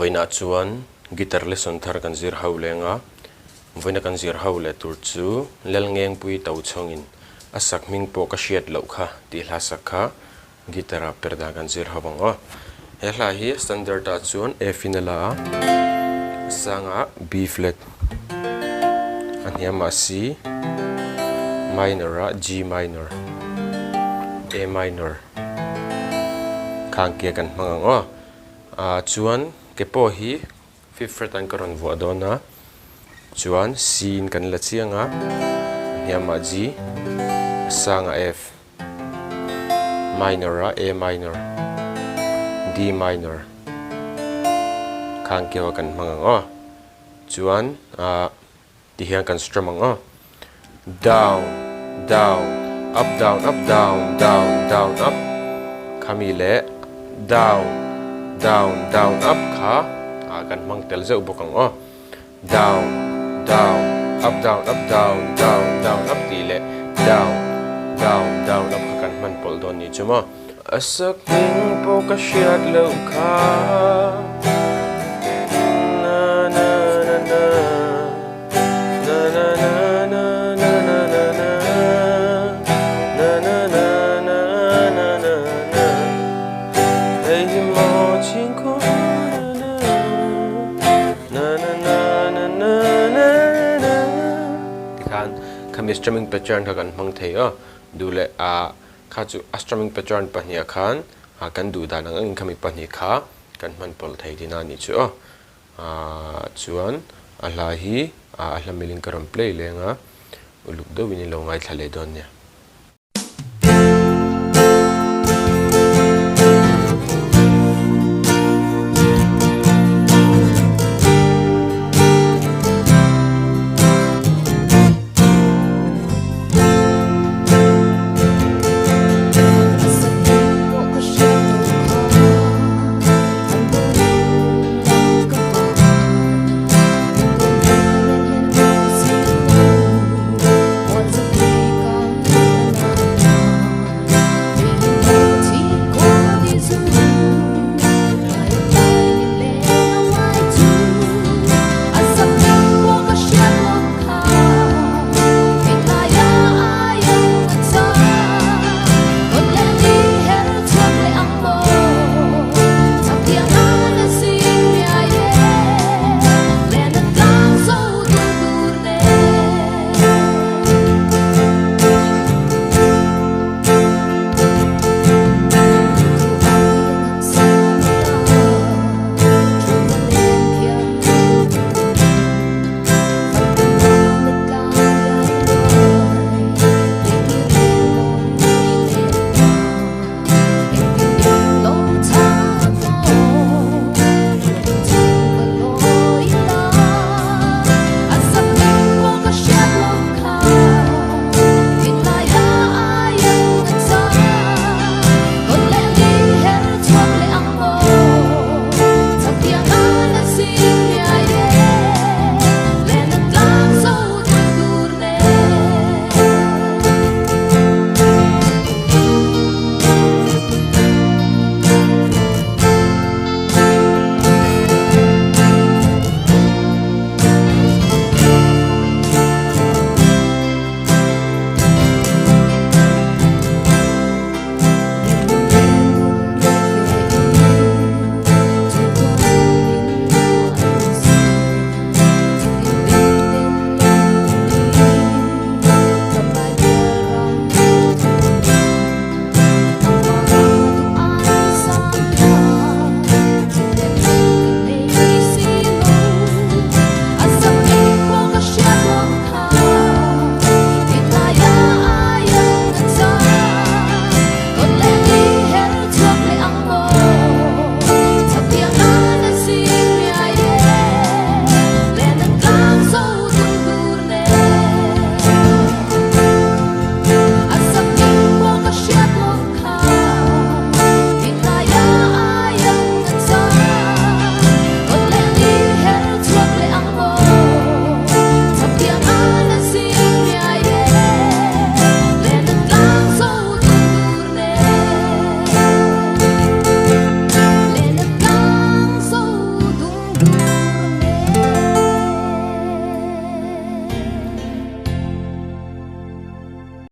Vawiinah chuan guitar lesson thar kan zir ho leng a, vawiina kan zir ho leh tur chu Lalngengpui Tochhawngin a sak hming pawh ka hriat loh kha tih hla sak kha guitar ah per dan kan zir ho ang aw. He hla hi standard ah chuan F in a la a, a sangah B flat, a hniamah C minor ah G minor, A minor khang kia kan hmang ang aw. Ah chuan ke pawh hi fifth fret an ka rawn vuah dawn a, chuan C in kan la chiang a, a hniamah G, a sangah F. Minor a A minor, D minor khang keu a kan hmang ang aw. Chuan ah ti hian kan strum ang aw. Down, down, up down up down, down, down up khami leh down, down, down up kha ah kan hmang tel zeuh bawk ang aw. Down, down, up down up down, down, down up tih leh down, down, down up kha kan hman pawlh dawn ni chu maw. A sak hming pawh ka hriat loh kha Na na na na Na na na na na na na na Na na na na na na na Hei hi maw chhingkhua na na Tikhan khami strumming pattern kha kan hmang thei a, duh leh ah kha chu a strumming pattern pahnih ah khan ah kan duh dan ang angin khami pahnih kha kan hman pawlh thei tihna a nih chu aw. Ah chuan a hla hi ah a hla milin ka rawn play leng a, uluk deuhin i lo ngaithla leh dawn nia.